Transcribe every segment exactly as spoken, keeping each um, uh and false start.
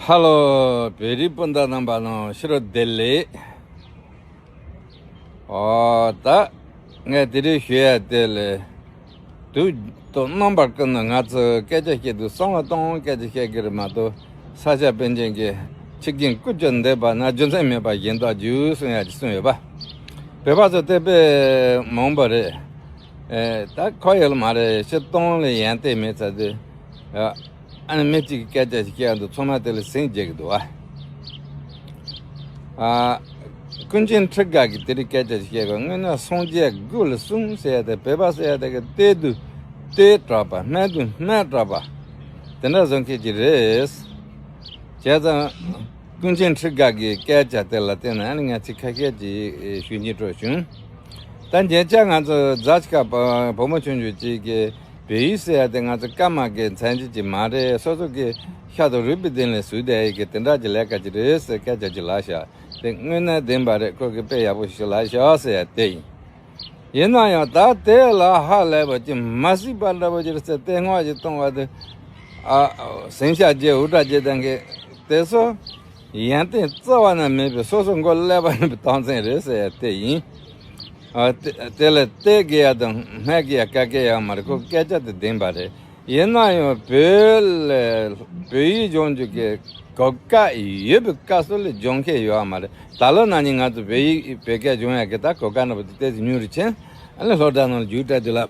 ཧ་ལོ། བོད་རིགས་སྤུན་ཟླ་རྣམ་པ་ལ་ཕྱི་རུ་བདེ་ལེགས། ཨོ་ད། ངས་དེ་རིང་ཞུ་ཡ་དེ་ལས། དུས་དང་རྣམ་པ་ཀུན་ནས་ང་ཚོས་སྐད་ཆ་བཤད་དུས་བསམ་བློ་གཏོང་སྐད་ཆ་བཤད་ཀྱི་རེད་མ་གཏོགས། ས་སྐྱ་པཎ་ཆེན་གྱིས་ཆོས་ཀུན་བཀོལ་སྤྱོད་འདེབས་པ་ན། རྒྱུ་མཚན་མེད་པར་གཞན་དག་རྒྱུག་གསུངས་ཡ་ཅིག་གསུངས་ཡོད་པ། བོད་པ་ཚོ་དེ་དཔེ་མང་པོ་རེད། ཨེ་ད་ཁོ་ཡོད་ལ་མ་རེད། ཕྱི་གཏོང་ལ་ཡོན་ཏན་མེད་ཚར་དུས། ཨ་ནི་མི་གཅིག་གིས་སྐད་ཆ་ཞིག་བཤད་འདུག་ཚང་མ་དེ་ལ་ཟིང་རྒྱག་གི་འདུག་ཨ། ཨ། ཀུན་མཁྱེན་ཁྲི་ག་གིས་དེ་རིང་སྐད་ཆ་ཞིག་བཤད་གོ། དངོས་གནས་སངས་རྒྱས་དགུ་ལ་གསུངས་ཟེར་ཡ་དེ། བོད་པ་ཟེར་ཡ་དེ་གི་ལྟས་དུས་ལྟས་དྲག་པ། སྨད་དུས་སྨད་དྲག་པ། དེ་འདྲ་བཟོ་མཁན་ཅིག་རེད། བྱས་ཙང་། ཀུན་མཁྱེན་ཁྲི་ག་གི་སྐད་ཆ་དེ་ལ་བརྟེན་ནས་ཨ་ནི་ང་ཚིག་ཁ་ཤས་ཅིག་ཞུ་སྙིང་བྲོ་བྱུང་། ད་ཉེ་ཆར་ང་ཚོ་རྫ་ཆུ་ཁ་བུ་མོ་ཆུང་ཆུང་གཅིག་གིས། བོད་ཡིག་ཟེར་ཡ་དེ་ང་ཚོ་ཀརྨ་གི་མཚན་གཞི་ཅིག་མ་རེད། སོ་སོ་གི་ཤ་དང་རུས་པའི་གཏིང་ལ་ཟུག་བསྡད་ཡ་གི་དེ་འདྲ་གི་ལས་ཀ་ཅིག་རེད་ཟེར་སྐད་ཆ་ཅིག་ལབ་ཤག་དེ་དངོས་གནས་བདེན་པ་རེད། ཁོ་གིས་དཔེ་ཡག་པོ་ཞིག་ལབ་ཤག་ཟེར་ཡ་དེ་ཡིན། ཡིན་ན་ཡང་ད་དེ་ལ་ཧ་ལས་པ་ཅིག་མ་སྲིད་པ་འདྲ་པོ་ཅིག་རེད་ཟེར་བསྟོད་བསྔགས་ཅིག་གཏོང་བ་དེ། ཨ། ཟིང་ཆ་རྒྱས་འུར་སྒྲ་རྒྱས་བཏང་གི་དེ་ཚོ། ཡོན་ཏན་རྩ་བ་ནས་མེད་པའི་སོ་སོ་མགོ་ཀླད་པ་ཡིན་པའི་རྟགས་མཚན་རེད་ཟེར་ཡ་དེ་ཡིན། ཨ། དེ་དེ་ལ་བལྟས་དགོས་ཡ་དང་སྨྲས་དགོས་ཡ་ག་གེ་ཡོད་མ་རེད། ཁོ་སྐད་ཆ་དེ་བདེན་པ་རེད། ཡིན་ན་ཡང་བོད་ལ་བོད་ཡིག་སྦྱོང་རྒྱུ་གི་གོ་སྐབས་ཡོད་པའི་སྐབས་སུ་ལ་སྦྱོང་མཁན་ཡོད་མ་རེད། ད་ལོ་ན་ནིང་ང་ཚོ་བོད་ཡིག་བོད་སྐད་སྦྱོང་ཡ་གི་ད་གོ་སྐབས་འདྲ་པོ་དེ་ཏོག་ཙམ་ཉུང་རུ་ཕྱིན། ཨ་ནི་སློབ་གྲྭ་ནང་ལ་རྒྱུགས་སྤྲད་དུས་ལ་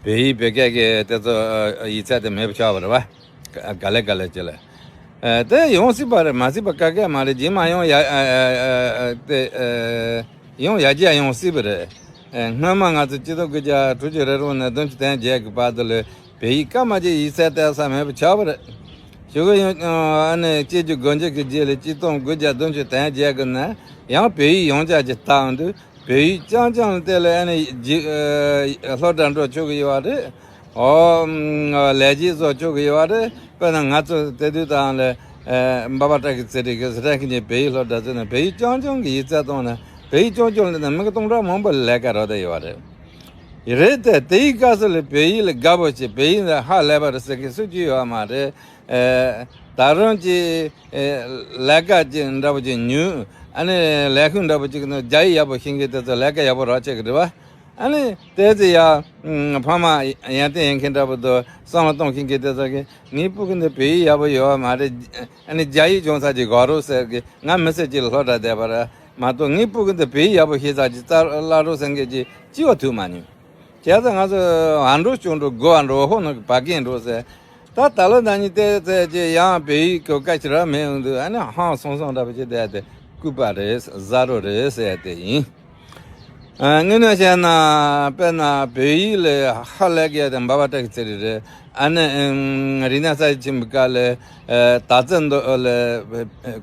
བོད་ཡིག་བོད་སྐད་ཀྱི་དེ་ཚོ་ཡིག་ཚད་དེ་མེད་པ་ཆགས་པ་རེད་པ། ག་ལེ་ག་ལེ་བྱས་ལ། ཨ། དེ་ཡོང་སྲིད་པ་རེད། མ་སྲིད་པ་ག་གེ་མ་རེད། རྗེས་མ་ཡང་ཡ། ཨ། ཨ། ཨ། དེ། ཨ། ཡང་ཡར་རྒྱས་ཡོང་སྲིད་པ་རེད། ཨ། སྔོན་མ་ང་ཚོ་ཆིག་སྟོང་དགུ་བརྒྱ་དྲུག་ཅུ་རེ་དྲུག་ནས་བདུན་ཅུ་དོན་བརྒྱད་ཀྱི་བར་དུ་ལ་བོད་ཡིག་སྐར་མ་གཅིག་ཡིག་ཚད་བལྟ་ས་མེད་པ་ཆགས་པ་རེད། གཞུག་གུ་ཡང་ཨ་ནི་སྤྱི་རྒྱུ་སྒོ་འབྱེད་ཀྱི་རྗེས་ལ་ཆིག་སྟོང་དགུ་བརྒྱ་བདུན་ཅུ་དོན་བརྒྱད་ཀྱི་ནང་ཡང་བོད་ཡིག་ཡང་བསྐྱར་གྱི་བལྟ་འོང་དུས། བོད་ཡིག་རྐྱང་རྐྱང་ལ་བལྟས་ལ་ཨ་ནི་རྗེས། ཨ། སློབ་གྲྭ་འགྲོ་ཆོག་གི་ཡོད་རེད། ཨོ། ལས་བྱེད་བཟོ་ཆོག་གི་ཡོད་རེད། དཔེར་ན་ང་ཚོ་དེ་དུས་དང་ལ། ཨ། འབའ་པ་བཀྲ་ཤིས་ཚེ་རིང་གིས་སི་ཁྲོན་གྱི་བོད་ཡིག་སློབ་གྲྭ་བཙུགས་ནས་བོད་ཡིག་རྐྱང་རྐྱང་གི་ཡིག་ཚད་བཏང་ནས་བོད་ཡིག་རྐྱང་རྐྱང་ལ་ནས་མི་གི་སྟོང་ཕྲག་མང་པོ་ལས་ཀ་རག་བསྡད་ཡོད་རེད། རེད་དེ། དེའི་སྐབས་སུ་ལ་བོད་ཡིག་ལ་དགའ་པོ་བྱེད། བོད་ཡིག་ལ་ཧ་ལས་པ་རེད་ཟེར་མཁན་སུ་གཅིག་ཡོད་མ་རེད། ཨ། ད་རུང་གི། ཨེ། ལས་ཀ་ཅིག་འདྲ་པོ་ཅིག་ཉུང་། ཨ་ནི་ལས་ཁུངས་འདྲ་པོ་ཅིག་ནང་རྒྱ་ཡིག་ཡག་པོ་ཤེས་མཁན་དེ་ཚོ་ལས་ཀ་ཡག་པོ་རག་ཆོག་གི་རེད་པ། ཨ་ནི་དེ་ཚོ་ཡ། ཨ། ཕ་མ་ཡོན་ཏན་ཡོད་མཁན་འདྲ་པོ་འདུག་བསམ་བློ་གཏོང་མཁན་གྱི་དེ་ཚོ་གིས་ངའི་སྤུ་གུ་འདི་བོད་ཡིག་ཡག་པོ་ཡོད་པ་མ་རེད། ཨ་ནི་རྒྱ་ཡིག་སྦྱོང་ས་ཅིག་དགོས་རེད་ཟེར་གི། ང་མི་ཚེ་གཅིག་ལ་སློབ་གྲྭ་བསྡད་པ་རེད་མ་གཏོགས་ངའི་སྤུ་གུ་འདི་བོད་ཡིག་ཡག་པོ་ཤེས་ས་ཅིག་བཙལ་སློབ་རོགས་ཟེར་མཁན་ཅིག་གཅིག་པོ་ཐུག་མ་མྱོང་། བྱས་ཙང་ང་ཚོ་ཨ་འགྲོ་ཆུང་འགྲོ་དགོས་པ་འགྲོ་ཧོ་ནོ་གི་བ་གན་འགྲོ་ཟེར། ད་ད་ལོ་ན་ནིང་དེ་ཚེ་ཅི་ཡང་བོད་ཡིག་གོ་སྐབས་ཅིག་རག་མེད་འོང་དུས། ཨ་ནི་ཧང་སང་སང་འདྲ་པོ་ཅིག་བསྡད་དེ་སྐུད་པ་རེད། ཟ་རོ་རེད་ཟེར་ཡ་དེ་ཡིན། ཨ། དངོས་གནས་བཤད་ན་དཔེར་ན་བོད་ཡིག་ལ་ཧ་ལས་ཀྱི་ཡ་དེ་འབའ་པ་བཀྲ་ཤིས་ཚེ་རིང་རེད། ཨ་ནི་རིག་གནས་གསར་བརྗེ་ཆེན་པོའི་སྐབས་ལ། ཨ། དར་རྩེ་མདོ་ལ་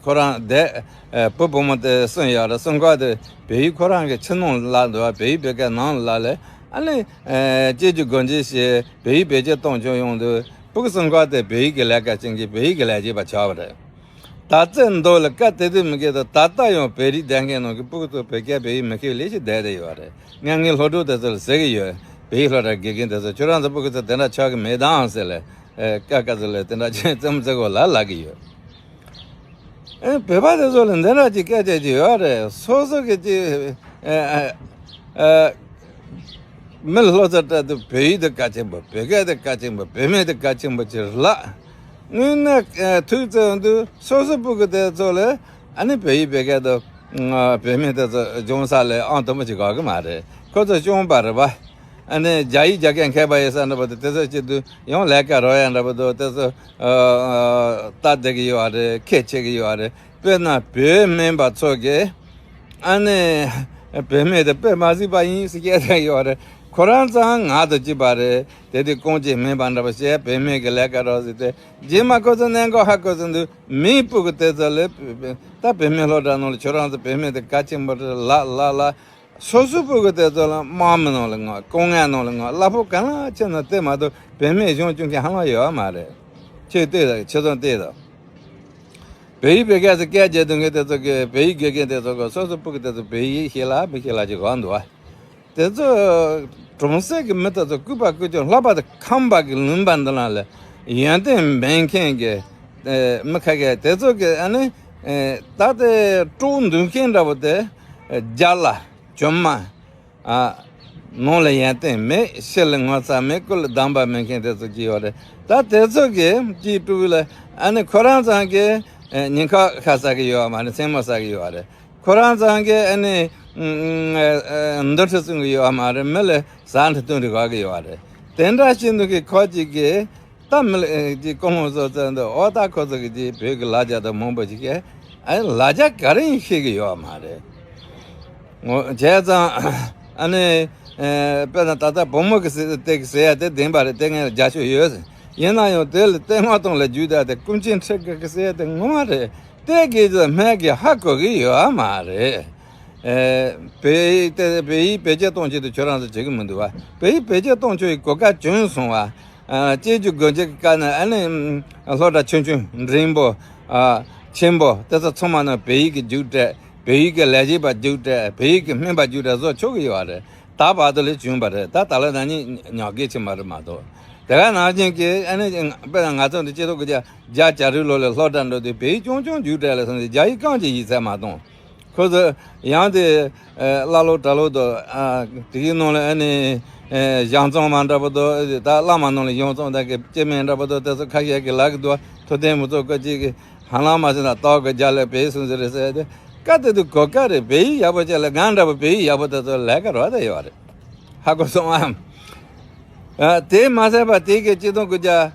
ཁོ་རང་བསྡད། ཨ། བུ་བུ་མོ་དེ་གསུམ་ཡོད་རེད། གསུམ་ཀ་དེ་བོད་ཡིག་ཁོ་རང་གི་ཕྱི་ནང་ལ་བསླབ་འདུག་བོད་ཡིག་བོད་སྐད་ནང་ལ་བསླབ་ལས། ཨ་ནི། ཨ། སྤྱི་རྒྱུ་སྒོ་འབྱེད་བྱས། བོད་ཡིག་བེད་སྤྱོད་གཏོང་ཆོག་ཡོང་དུས། སྤུ་གུ་གསུམ་ཀ་དེ་བོད་ཡིག་གི་ལས་ཀ་བྱེད་མཁན། བོད་ཡིག་གི་ལས་བྱེད་པ་ཆགས་པ་རེད། དར་རྩེ་མདོ་ལ་སྐབས་དེ་དུས་མི་སྐད་དང་། ད་ལྟ་ཡང་བོད་རིགས་བསྡད་མཁན་ནང་གི་སྤུ་གུ་ཚོ་བོད་སྐད་བོད་ཡིག་མི་ཤེས་པ་ལས་ཤིག་བསྡད་བསྡད་ཡོད་རེད། ངས་ངའི་སློབ་ཕྲུག་དེ་ཚོ་ལ་ཟེར་གི་ཡོད། བོད་ཡིག་སློབ་གྲྭ་དགེ་རྒན་དེ་ཚོ། ཁྱོད་རང་ཚོ་སྤུ་གུ་ཚོ་དེ་འདྲ་ཆགས་གི་མེད་དམ་ཟེར་ལ། ཨེ། སྐབས་སྐབས་སུ་ལ་དེ་འདྲ་ཅིག་རྩེད་མོ་རྩེ་གོ་ལ་ལབ་གི་ཡོད། ཨེ། བོད་པ་དེ་ཚོ་ལ་འདི་འདྲ་ཅིག་སྐད་ཆ་ཅིག་ཡོད་རེད། སོ་སོ་གི་ཅིག་ཨེ། ཨེ། ཨེ། མི་ལ་སློབ་གསོ་སྤྲད་དུས་བོད་ཡིག་དེ་གལ་ཆེན་པོ། བོད་སྐད་དེ་གལ་ཆེན་པོ། བོད་སྨན་དེ་གལ་ཆེན་པོ་ཅིག་ལབ། དངོས་གནས་ཨེ། ཐུགས་བརྩེ་དུས་སོ་སོ་སྤུ་གུ་དེ་ཚོ་ལ་ཨ་ནི་བོད་ཡིག་བོད་སྐད་དང་བོད་སྨན་དེ་ཚོ་སྦྱོང་ས་ལ་ཨང་དང་པོ་ཅིག་དགོས་གི་མ་རེད། ཁོ་ཚོ་སྐྱོན་པ་རེད་པ། ཨ་ནི་རྒྱ་ཡིག་རྒྱག་མཁན་མཁས་པ་ཡོད་ས་འདྲ་པོ་དེ། དེ་ཚོ་བྱེད་དུས་ཡང་ལས་ཀ་རག་ཡ་འདྲ་པོ་འདུག་དེ་ཚོ་ཨ། ལྟ་བསྡད་ཀྱི་ཡོད་རེད། ཁས་འཆེ་གི་ཡོད་རེད། དཔེར་ན་བོད་སྨན་པ་ཚོ་གིས་ཨ་ནི་བོད་སྨན་དེ་དཔེ་མ་སྲིད་པ་ཡིན་ཟེར་བཤད་བསྡད་ཡོད་རེད། ཁོ་རང་ཚང་ང་དང་གཅིག་པ་རེད། དེ་དུས་རྐང་རྗེས་སྨན་པ་འདྲ་པོ་བྱས། བོད་སྨན་གྱི་ལས་ཀ་རག་ཟེར་ཏེ། རྗེས་མ་ཁོ་ཚོ་གནད་འགག་ཧ་གོ་ཟིན་དུས། མིའི་སྤུ་གུ་དེ་ཚོ་ལ་ད་བོད་སྨན་སློབ་གྲྭ་ནང་ལ་ཁྱོད་རང་ཚོ་བོད་སྨན་དེ་གལ་ཆེན་པོ་རེད་ལབ་ལབ་ལབ། སོ་སོའི་སྤུ་གུ་དེ་ཚོ་ལ་དམག་མི་ནང་ལ་མངགས། སྐུ་ངལ་ནང་ལ་མངགས། གླ་ཕོགས་གང་ལ་ཆེ་ན་དེ་མ་གཏོགས་བོད་སྨན་སྦྱོང་བཅུག་མཁན་ཧ་ལམ་ཡོད་མ་རེད། ཁྱོད་ལྟོས་དང་། ཁྱོད་ཚོ་ལྟོས་དང་། བོད་ཡིག་བོད་སྐད་ཚོ་སྐད་རྒྱག་སྡོད་མཁན་དེ་ཚོ་གི། བོད་ཡིག་དགེ་རྒན་དེ་ཚོ་གི་སོ་སོའི་སྤུ་གུ་དེ་ཚོ་བོད་ཡིག་ཤེས་ལ་མི་ཤེས་ལ་ཅིག་གོ་འདུག་བ། དེ་ཚོ་གྲོང་གསེབ་ཀྱི་མི་དེ་ཚོ་སྐུད་པ་སྐུ་ཅོག་ལྷག་པར་དུ་ཁམས་པ་གི་ལུང་པ་འདི་ལ་ལ་ཡོན་ཏན་མེད་མཁན་གྱི། མི་ཁ་ཤས་དེ་ཚོ་གི་ཨ་ནི་ད་དེ་སྤྲོ་འདུག་མཁན་འདྲ་པོ་དེ་རྒྱ་ལ་བཅོས་མ། ཨ། ནང་ལ་ཡོན་ཏན་མེད། ཕྱི་ལ་ངོ་ཚ་མེད། ཀུན་ལ་སྡོམ་པ་མེད་མཁན་དེ་ཚོ་ཅིག་ཡོད་རེད། ད་དེ་ཚོ་གིས་ཅིག་སྤྲུལ་ལ་ཨ་ནི་ཁོ་རང་ཚང་གི་ཉེན་ཁ་ཁ་ཟ་གི་ཡོད་མ་རེད། མཚན་མོ་ཟ་གི་ཡོད་རེད། ཁོ་རང་ཚང་གི་ཨ་ནི་འདུ་འཕྲི་བཙུགས་གི་ཡོད་མ་རེད། མི་ལ་ཟ་འདྲ་བཏུང་འདྲ་གོ་གི་ཡོད་རེད། དེ་འདྲ་བྱེད་འདུག་གི་ཁོ་ཅིག་གིས། ད་མི་ལ་ཨེ་ཅིག་ཀུན་སློང་བཟོ་ཚར་འདུག་ཨོ་ད་ཁོ་ཚོ་གི་ཅིག་བོད་ཀྱི་ལ་རྒྱ་དང་མང་པོ་ཞིག་གིས་ཨ་ནི་ལ་རྒྱ་ག་རེ་ཡིན་ཤེས་ཀྱི་ཡོད་མ་རེད། ངོ་བྱས་ཙང་ཨ་ནི་ཨེ་དཔེར་ན་ད་ལྟ་བུ་མོ་གི་སྲས་དེ་གི་ཟེར་ཡ་དེ་བདེན་པ་རེད། དེ་ངས་རྒྱབ་སྐྱོར་ཡོད། ཡིན་ན་ཡང་དེ་ལ་བསྟོད་བསྔགས་གཏོང་ལ་རྒྱུ་ད་དེ་ཀུན་མཁྱེན་ཁྲི་ག་གི་ཟེར་ཡ་དེ་ངོ་མ་རེད། དེ་གི་ཚོ་སྨན་གི་ཧ་གོ་གི་ཡོད་མ་རེད། ཨེ་བོད་ཡིག་དེ་བོད་ཡིག་བེད་སྤྱོད་གཏོང་ཆེད་དུ་ཁྱོད་རང་ཚོ་བྱེད་ཀྱི་མི་འདུག་བ། བོད་ཡིག་བེད་སྤྱོད་གཏོང་ཆོག་གི་གོ་སྐབས་བྱུང་སོང་བ། ཨ། སྐྱེ་རྒྱུ་སྒོ་འབྱེད་ཀྱི་སྐབས་ན་ཨ་ནི་སློབ་གྲྭ་ཆུང་ཆུང་འབྲིང་པོ། ཨ། ཆེན་པོ་དེ་ཚོ་ཚང་མ་ནང་བོད་ཡིག་གི་རྒྱུགས་སྤྲད། བོད་ཡིག་གི་ལས་བྱེད་པ་རྒྱུགས་སྤྲད། བོད་ཡིག་གི་སྨན་པ་རྒྱུགས་སྤྲད་བཟོ་ཆོག་གི་ཡོད་རེད། ད་བར་དུ་ལས་བྱུང་བ་རེད། ད་ད་ལོ་ན་ནི་ཉག་གེ་ཕྱིན་པ་རེད་མ་གཏོགས། དེ་ག་ནང་བཞིན་གྱི་ཨ་ནི་དཔེར་ན་ང་ཚོ་འདི་སྤྱི་ཚོགས་ཀྱི་རྒྱ་རྒྱ་གྱ་རུ་ལོ་ལ་སློབ་གྲྭ་འགྲོ་དུས་བོད་ཡིག་ཆུང་ཆུང་རྒྱུགས་སྤྲད་ལ་སོང་ཚེ་རྒྱ་ཡིག་རྐང་གཅིག་ཡིག་ཚད་མ་གཏོང་། ཁོ་ཚོ་ཡང་དེ་ཀླ་ཀློ་གྲྭ་ལོག་དང་། ཨ། དེ་གའི་ནང་ལ་ཨ་ནི་གཞང་བཙོང་མ་འདྲ་པོ་དང་། ད་བླ་མ་ནང་ལ་གཞང་བཙོང་ད་གི་སྐྱེ་དམན་འདྲ་པོ་དང་། དེ་ཚོ་ཁ་ཤས་ཀྱི་ལག་གི་དུ་ཐུབ་བསྟན་མི་ཚོགས་ཀྱི་གཅིག་གི་ཧ་ལམ་མ་ཟིན་ན་ཏོག་གི་རྒྱ་ལས་བེད་སོང་ཟེར་རེད་ཟེར་ཏེ། ཀ་དེ་དུ་གོ་ཀ་རེད། བོད་ཡིག་ཡག་པོ་བྱས་ལ་ང་འདྲ་པོ་བོད་ཡིག་ཡག་པོ་དེ་ཚོ་ལས་ཀ་རོགས་དེ་ཡོད་རེད། ཧ་གོ་སོང་ཨ། ཨ། དེ་མ་ཟད་པ་དེ་གི་ཆིག་སྟོང་དགུ་བརྒྱ་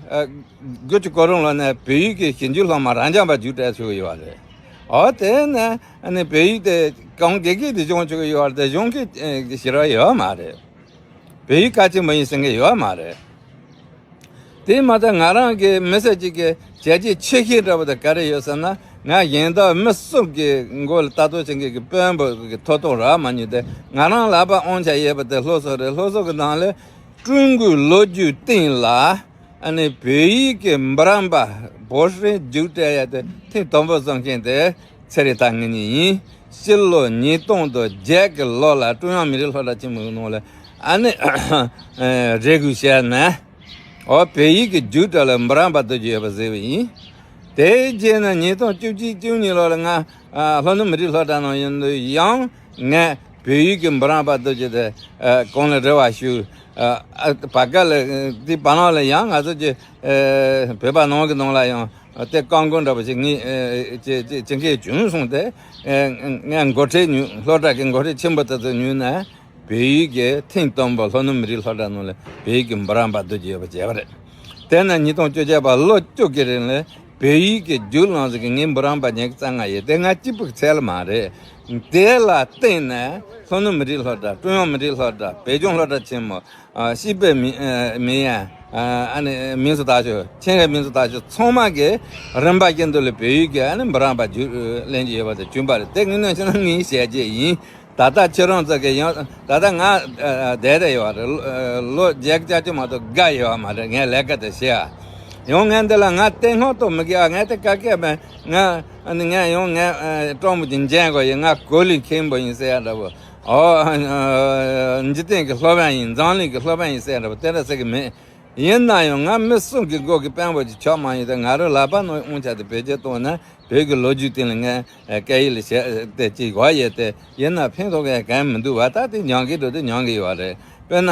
དགུ་བཅུ་གོ་གསུམ་ལོ་ནས་བོད་ཡིག་གི་ཞིབ་འཇུག་སློབ་མ་རང་རྐྱང་པ་རྒྱུགས་སྤྲད་ཞུ་གི་ཡོད་རེད། ཨོ་དེ་ནས་ཨ་ནི་བོད་ཡིག་དེ་གང་དགེ་རྒན་དེ་སྦྱོང་ཆོག་གི་ཡོད་རེད་དེ། གཞུང་གི་ཞིབ་ར་ཡོད་མ་རེད། བོད་ཡིག་གལ་ཆེན་པོ་ཡིན་ཟེར་མཁན་ཡོད་མ་རེད། དེ་མ་ཚད་ང་རང་གི་མི་སེར་གཅིག་གི་བྱས་རྗེས་ཆེ་ཤོས་འདྲ་པོ་དེ་ག་རེ་ཡོད་ཟེར་ན། ང་གཞན་དག་མི་གསུམ་གི་མགོ་ལ་ལྟ་རྟོག་བྱེད་མཁན་གྱི་དཔོན་པོ་གི་ཐོབ་ཐང་རག་མ་མྱོང་སྟེ། ང་རང་ལག་པ་དབང་ཆ་ཡོད་པ་དེ་སློབ་གསོ་རེད། སློབ་གསོ་གི་ནང་ལས་ཀྲུང་གོའི་ལོ་རྒྱུས་སྟེང་ལ་ཨ་ནི་བོད་ཡིག་གི་འབུམ་རམས་པ་བོད་སྲིད་རྒྱུགས་སྤྲད་ཡ་དེ་ཐེངས་དང་པོ་བཟོ་མཁན་དེ་ཚེ་རིང་ཐར་ངེད་གཉིས་ཡིན། ཕྱི་ལོ་ཉིས་སྟོང་དང་བརྒྱད་ཀྱི་ལོ་ལ་ཀྲུང་དབྱང་མི་རིགས་སློབ་གྲྭ་ཆེན་མོའི་ནང་ལ་ཨ་ནི་རེ་སྐུལ་བྱས་ནས། ཨོ་བོད་ཡིག་གི་རྒྱུགས་སྤྲད་ལ་འབུམ་རམས་པ་གཏོད་རྒྱུ་ཡོད་པ་ཟེར་བ་ཡིན། དེའི་རྗེས་ནས་ཉིས་སྟོང་བཅུ་གཅིག་བཅུ་གཉིས་ལོ་ལ་ང་ཨ་ལྷོ་ནུབ་མི་རིགས་སློབ་གྲྭ་ནང་ཡིན་དུས་ཡང་ངས་བོད་ཡིག་གི་འབུམ་རམས་པ་གཏོད་རྒྱུ་དེ་ཨ་གང་ལ་རེ་བ་ཞུ། ཨ་ཨ་བར་སྐབས་ལ་དེ་བར་ནང་ལ་ཡང་ང་ཚོ་གི་ཨ་བོད་པ་ནང་གི་ནང་ལ་ཡང་དེ་བཀག་འགོག་འདྲ་པོ་ཞིག་ངས་ཨ་ཅི་ཅི་ཅི་འགེལ་བྱུང་སོང་སྟེ། ཨ་ངས་འགོ་ཁྲིད་ཉུལ། སློབ་གྲྭ་གི་འགོ་ཁྲིད་ཆེན་པོ་དེ་ཚོ་ཉུལ་ནས། བོད་ཡིག་གི་ཐེངས་དང་པོ་ལྷོ་ནུབ་མི་རིགས་སློབ་གྲྭ་ནང་ལ་བོད་ཡིག་གི་འབུམ་རམས་པ་གཏོད་རྒྱུ་ཡོད་པ་བྱས་པ་རེད། དེ་ནས་ཉིས་སྟོང་བཅོ་བརྒྱད་པ་ལོ་བཅུ་གི་རིང་ལ་བོད་ཡིག་གི་རྒྱུགས་ལོན་ཟིག་གི་ངའི་འབུམ་རམས་པ་ཉི་ཤུ་རྩ་ལྔ་ཡོད། དེ་ང་གཅིག་པུ་གི་ཚད་ལ་མ་རེད། དེ་ལ་བརྟེན་ནས་ལྷོ་ནུབ་མི་རིགས་སློབ་གྲྭ། ཀྲུང་དབྱང་མི་རིགས་སློབ་གྲྭ། བོད་ལྗོངས་སློབ་གྲྭ་ཆེན་མོ། ཨ་སྤྱི་པའི་མི་ཨ་མི་ཡ་ཨ་ཨ་ནི་མིང་སུ་དག་ཆོག་ཆེད་མངགས་མིང་སུ་དག་ཆོག་ཚང་མ་གི་རིམ་པ་བཞིན་དུ་ལ་བོད་ཡིག་གི་ཨ་ནི་འབུམ་རམས་པ་རྒྱུགས་ལེན་གྱི་ཡོད་པ་དེ་བྱུང་བ་རེད། དེ་དངོས་གནས་བྱས་ན་ངའི་ཞལ་རྒྱས་ཡིན། ད་ལྟ་ཁྱེད་རང་ཚོ་གི་ཡང་ད་ལྟ་ང་ཨ་ཨ་བསྡད་དེ་ཡོད་རེད། ལོ་ལོ་བརྒྱད་ཅུ་ཅིག་མ་གཏོགས་འགའ་ཡོད་མ་རེད། ངས་ལས་ཀ་དེ་བྱེད་ཨ། ཡང་ངས་འདི་ལ་ང་བསྟོད་བསྔགས་གཏོང་མི་དགོས་ཨ། ངས་དེ་ག་གེ་མེད། ང་ཨ་ནི་ང་ཡང་ངས་ཨ་སྤྲང་པོ་ཅིག་འཇོན་གོ་ཡིན། ང་གོ་ལི་མཁན་པོ་ཡིན་ཟེར་ཡ་འདྲ་པོ། ཨོ་ཨ་འཇིག་རྟེན་གྱི་སློབ་དཔོན་ཡིན། འཛམ་གླིང་གི་སློབ་དཔོན་ཡིན་ཟེར་ཡ་འདྲ་པོ་དེ་འདྲ་ཟེར་གི་མེད། ཡིན་ན་ཡང་ང་མི་གསུམ་གྱི་མགོ་གི་དཔོན་པོ་ཅིག་ཆགས་མ་ཡིན་ཏེ། ང་རང་ལག་པ་ནང་དབང་ཆ་དེ་བེད་སྤྱོད་བཏང་ནས་བོད་ཀྱི་ལོ་རྒྱུས་སྟེང་ལ་ངས་སྐད་ཡིག་ལ་བྱས་ཏེ་ཅིག་གོ་ཡས་ཏེ། ཡིན་ན་ཕན་ཐོགས་མཁན་གང་མི་འདུག་བ། ད་དེ་ཉན་གི་འགྲོ་དེ་ཉན་གི་ཡོད་རེད། དཔེར་ན་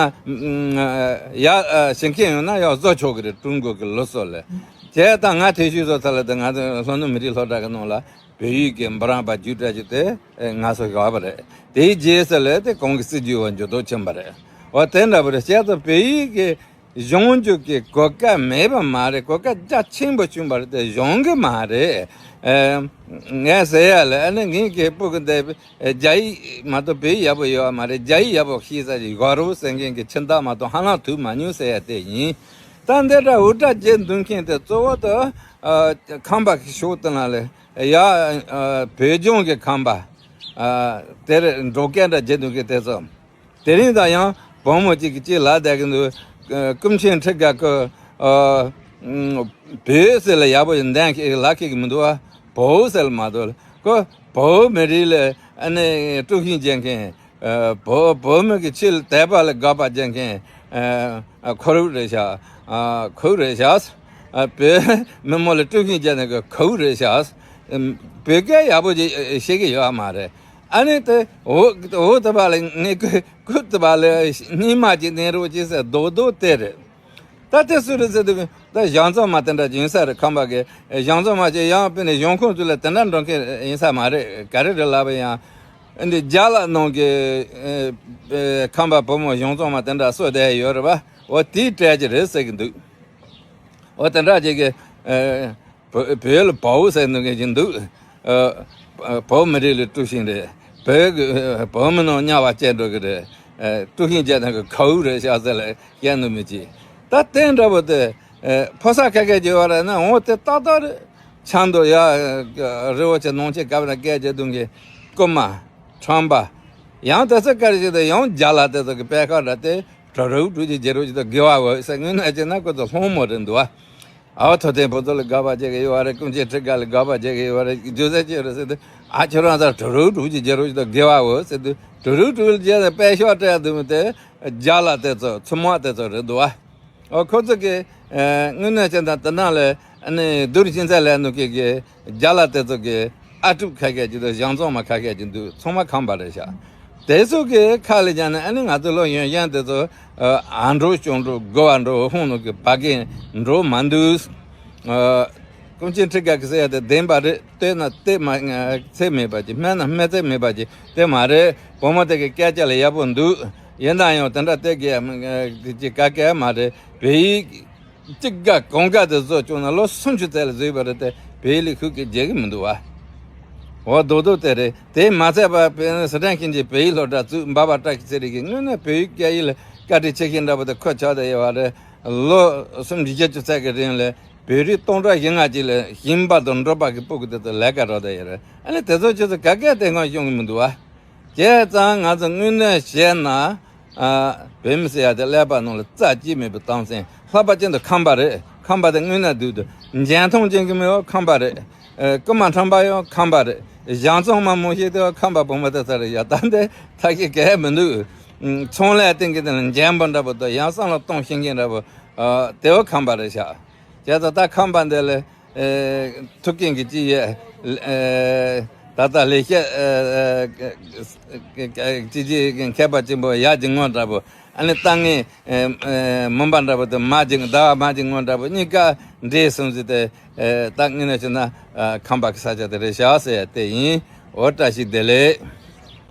ཡ་ཞིག་མཁན་ཡོང་ན་ཡང་བཟོ་ཆོག་གི་རེད། ཀྲུང་གོ་གི་ལུགས་སྲོལ་ལ། བྱས་ད་ང་དེ་ཤུལ་བཟོ་ཚར་ལ་དེ་ང་ཚོ་ལྷོ་ནུབ་མི་རིགས་སློབ་གྲྭ་གི་ནང་ལ་བོད་ཡིག་གི་འབུམ་རམས་པ་རྒྱུགས་སྤྲད་རྒྱུ་དེ་ང་ཚོ་ཡོད་པ་རེད། དེའི་རྗེས་སུ་ལས་དེ་གོང་གི་སྲིད་ཇུས་འོག་འགྱུར་ལྡོག་ཕྱིན་པ་རེད། འོ་དེ་འདྲ་པོ་རེད། བྱས་ཙང་བོད་ཡིག་གི་སྦྱོང་རྒྱུ་གི་གོ་སྐབས་མེད་པ་མ་རེད། གོ་སྐབས་རྒྱ་ཆེན་པོ་བྱུང་བ་རེད་དེ་སྦྱོང་གི་མ་རེད། ཨེ། ངས་ཟེར་ཡ་ལ་ཨ་ནི་ངའི་གི་སྤུ་གུ་འདི་རྒྱ་ཡིག་མ་གཏོགས་བོད་ཡིག་ཡག་པོ་ཡོད་པ་མ་རེད། རྒྱ་ཡིག་ཡག་པོ་ཤེས་ས་ཞིག་ཡོད་རེད་ཟེར་མཁན་གྱི་ཁྱིམ་བདག་མ་གཏོགས་ཧ་ལམ་ཐུག་མ་མྱོང་ཟེར་ཡ་དེ་ཡིན། ད་འདི་འདྲ་འུར་སྒྲ་བརྗེད་འདུག་མཁན་དེ་གཙོ་བོ་དེ་ཨ་ཁམས་པ་གི་ཕྱོགས་དེ་ན་ལ་ཡ། ཨ་བོད་ལྗོངས་ཀྱི་ཁམས་པ། ཨ་དེར་འབྲོག་སྐད་འདྲ་བརྗེད་འདུག་གི་དེ་ཚོ། དེ་རིང་ད་ཡང་བུ་མོ་གཅིག་གིས་གཅིག་ལབ་བསྡད་ཀྱི་འདུག་ཀུན་མཁྱེན་ཁྲི་ག་གི་ཨ་བོད་ཟེར་ལ་ཡག་པོ་ཡིན་འདན་ཁེ་ལ་ཁེ་གི་མི་འདུག་ཨ། བོད་ཟེར་ལ་མ་གཏོགས་ཁོ་བོད་མི་རིགས་ལ་ཨ་ནི་དཀྲུག་ཤིང་བྱེད་མཁན། ཨ་བོད་བོད་མི་གི་ཆེད་ལ་དད་པ་ལ་དགག་པ་བྱེད་མཁན། ཨ་ཁོ་རང་རེད་ཤག་ཨ་ཁོ་རེད་ཤག་ཨ། བོད་མི་མང་ལ་དཀྲུག་ཤིང་རྒྱག་ནས་གི་ཁའུ་རེད་ཤག་བོད་སྐད་ཡག་པོ་ཅིག་ཤེས་ཀྱི་ཡོད་མ་རེད། ཨ་ནི་དེ་འོ་འོ་དེ་བ་ལ་ངས་ཁུ་ཁུ་དེ་བ་ལ་སྙིང་མ་ཅིག་ནས་རོགས་ཅིག་ཟེར་རྡོག་རྡོག་དེ་རེད། ད་དེ་སུ་རེད་ཟེར་དུས་ད་གཞུང་ཚང་མ་དེ་འདྲ་ཅིག་ཡིན་ས་རེད། ཁམས་པ་གི་གཞུང་ཚང་མ་ཅིག་ཡང་དཔེ་ནས་གཞུང་ཁོངས་ཚོ་ལ་དེ་འདྲ་འགྲོ་མཁན་ཡིན་ས་མ་རེད། ག་རེ་རེད་ལབ་པ་ཡང་འདི་རྒྱ་ལ་ནང་གི་ཨེ་ཨེ་ཁམས་པ་བུ་མོ་གཞུང་ཚང་མ་དེ་འདྲ་གསོ་བསྡད་ཡོད་རེད་པ། འོ་དེའི་གྲས་ཀྱི་རེད་ཟེར་གི་འདུག་འོ་དེ་འདྲ་ཅིག་གི་ཨེ་བོད་བོད་ལ་བའུ་ཟེར་འདུག་གི་འདུག་ཨ། བོད་མི་རིགས་ལ་དཀྲུག་ཤིང་རེད། བོད་ཀྱི་བོད་མི་ནང་དམྱལ་བ་སྐྱེ་འགྲོ་གི་རེད། ཨ། དཀྲུག་ཤིང་རྒྱག་ནས་གི་ཁའུ་རེད་ཤག་ཟེར་ལ་སྐད་ནུ་མི་གཅིག་ད་དེ་འདྲ་པོ་དེ་ཨ་ཕོ་གསར་ཁ་སྐད་བརྗོད་པ་རེད་ན་འོ་དེ་ཏག་ཏག་རེད། ཆང་དུ་ཡ་རི་བོ་ཆེ་ནང་ཆེ་ག་བ་ན་སྐད་བརྗོད་དུང་གི་རྐུ་མ་ཁྲམ་པ། ཡང་དེ་ཚོ་སྐད་བརྗོད་དུ་ཡང་རྒྱ་ལ་དེ་ཚོ་གི་པད་ཁ་འདྲ་དེ་གྲུ་རུག་གྲུ་གཅིག་རྒྱ་རུག་གཅིག་དང་དགེ་བ་འོས་ཟེར་དངོས་གནས་བྱས་ན་ཁོ་ཚོ་སློང་མོ་རེད་འདུག་ཨ། ཨ་བ་ཐོ་ཐེ་བོ་ཚོ་ལ་དགའ་བ་བྱེད་ཀྱི་ཡོད་རེད། ཀུན་མཁྱེན་ཁྲི་ཀ་ལ་དགའ་བ་བྱེད་ཀྱི་ཡོད་རེད། རྒྱུ་མཚན་ཅི་རེད་ཟེར་དུས་ཨ་ཁྱོད་རང་ཚོ་གྲུ་རུག་གྲུ་གཅིག་རྒྱ་རུག་གཅིག་དང་དགེ་བ་འོས་ཟེར་དུས་གྲུ་རུག་གྲུ་རྒྱ་དང་པད་ཤོག་སྤྲད་འདུག་མི་དེ་རྒྱ་ལ་དེ་ཚོ་ཚུ་མ་དེ་ཚོ་རེད་འདུག་ཨ། ཨོ་ཁོ་ཚོ་གི་ཨ་དངོས་གནས་བྱས་ན་དེ་ནང་ལ་ཨ་ནི་རྡོ་རྗེ་འཆང་ལབ་ནོ་གི་གི་རྒྱ་ལ་དེ་ཚོ་གི་ཨ་ཀྲུག་ཁ་ཤས་ཅིག་དང་གཞུང་ཚང་མ་ཁ་ཤས་ཅིག་འདུག་ཚང་མ་ཁམས་པ་རེད་ཤག་དེ་ཚོ་གི་ཁ་ལ་ཀྱང་ནི་ཨ་ནི་ང་ཚོ་ལོ་ཡོན་ཡན་དེ་ཚོ་ཨ་འགྲོ་སྐྱོང་འགྲོ་དགོ་བ་འགྲོ་ཧོང་ནོ་གི་བ་གི་འགྲོ་མ་འདུག་ཨ། ཀུན་མཁྱེན་ཁྲི་ཀ་གི་ཟེར་ཡ་དེ་བདེན་པ་རེད། བལྟས་ན་བལྟས་མ་ཚད་མེད་པ་ཅིག་སྨྲས་ན་སྨྲས་ཚད་མེད་པ་ཅིག་དེ་མ་རེད། བུ་མོ་དེ་གི་སྐད་ཆ་ལ་ཡག་པོ་འདུག་ཡིན་ན་ཡང་དེ་འདྲ་བལྟས་གི་ཅིག་ག་གེ་མ་རེད། བོད་ཡིག་གཅིག་ག་གང་ག་དེ་བཟོ་བཅུག་ན་ལོ་སུམ་ཅུ་ཙམ་ལ་བཟོས་པ་རེད་དེ་བོད་ཡིག་ལ་ཤུགས་ཀྱིས་བརྗེད་གི་མི་འདུག་བ། འོ་རྡོག་རྡོག་དེ་རེད། དེ་མ་ཚད་པ་དཔེར་ན་སི་ཁྲོན་ཞིང་ཆེན་བོད་ཡིག་སློབ་གྲྭ་བཙུགས་འབའ་པ་བཀྲ་ཤིས་ཚེ་རིང་གིས་དངོས་གནས་བོད་ཡིག་སྐད་ཡིག་ལ་བཀའ་དྲིན་ཆེ་ཤོས་འདྲ་པོ་དེ་ཁོ་ཆགས་བསྡད་ཡོད་པ་རེད། ལོ་སུམ་ཅུ་བཞི་བཅུ་ཙམ་གི་རིང་ལ་བོད་རིགས་སྟོང་ཕྲག་བཞི་ལྔ་ཅིག་ལ་ཞིང་པ་དང་འབྲོག་པ་གི་སྤུ་གུ་དེ་ཚོ་ལས་ཀ་རག་བསྡད་ཡོད་རེད། ཨ་ནི་དེ་ཚོ་ཁྱོད་ཚོ་ག་གེ་དེ་སྔོན་ཤོང་གི་མི་འདུག་བ། བྱས་ཙང་ང་ཚོ་དངོས་གནས་བཤད་ན། ཨ། བོད་མི་ཟེར་ཡ་དེ་ཀླད་པ་ནང་ལ་རྩ་གཅིག་མེད་པའི་གཏམ་སེམས་ལྷག་པ་ཅན་དུ་ཁམས་པ་རེད། ཁམས་པ་དེ་དངོས་གནས་བདུད་དུ་འཇོན་ཐང་ཅན་གྱི་མི་ཡང་ཁམས་པ་རེད། ཨ། རྐུ་མ་ཁྲམ་པ་ཡང་ཁམས་པ་རེད། གཞུང་ཚང་མ་མང་ཤོས་དེ་ཁམས་པ་བུ་མོ་དེ་ཚོ་རེད་ཡ། ད་འདི་ཐག་གིས་གལ་མི་འདུག་ཚོང་ལས་སྟེང་གི་དེ་ལ་འཇོན་པོ་འདྲ་པོ་དང་ཡང་བསམ་བློ་གཏོང་ཤེས་མཁན་འདྲ་པོ། ཨ། དེ་བ་ཁམས་པ་རེད་ཤག་བྱས་ཙང་ད་ཁམས་པ་འདི་ལ་ཨེ་ཐུགས་འགན་གྱི་ཅི་ཡས། ཨེ་ད་ལྟ་ལས་བྱེད་ཨེ་ཅི་ཅི་མཁས་པ་ཆེན་པོ་ཡག་གི་ངོ་འདྲ་པོ། ཨ་ནི་ད་ངས་ཨེ་ཨེ་མུན་པ་འདྲ་པོ་དེ་མ་བྱིང་ཟླ་བ་མ་བྱིང་ངོ་འདྲ་པོ་གཉིས་ཀ་འདྲེས་སོང་ཟེར་ཏེ། ཨེ་ད་ངས་ནས་བྱས་ན་ཨ་ཁམས་པ་གི་ས་ཆ་དེ་རེད་ཤག་ཟེར་དེ་ཡིན། འོ་བཀྲ་ཤིས་བདེ་ལེགས།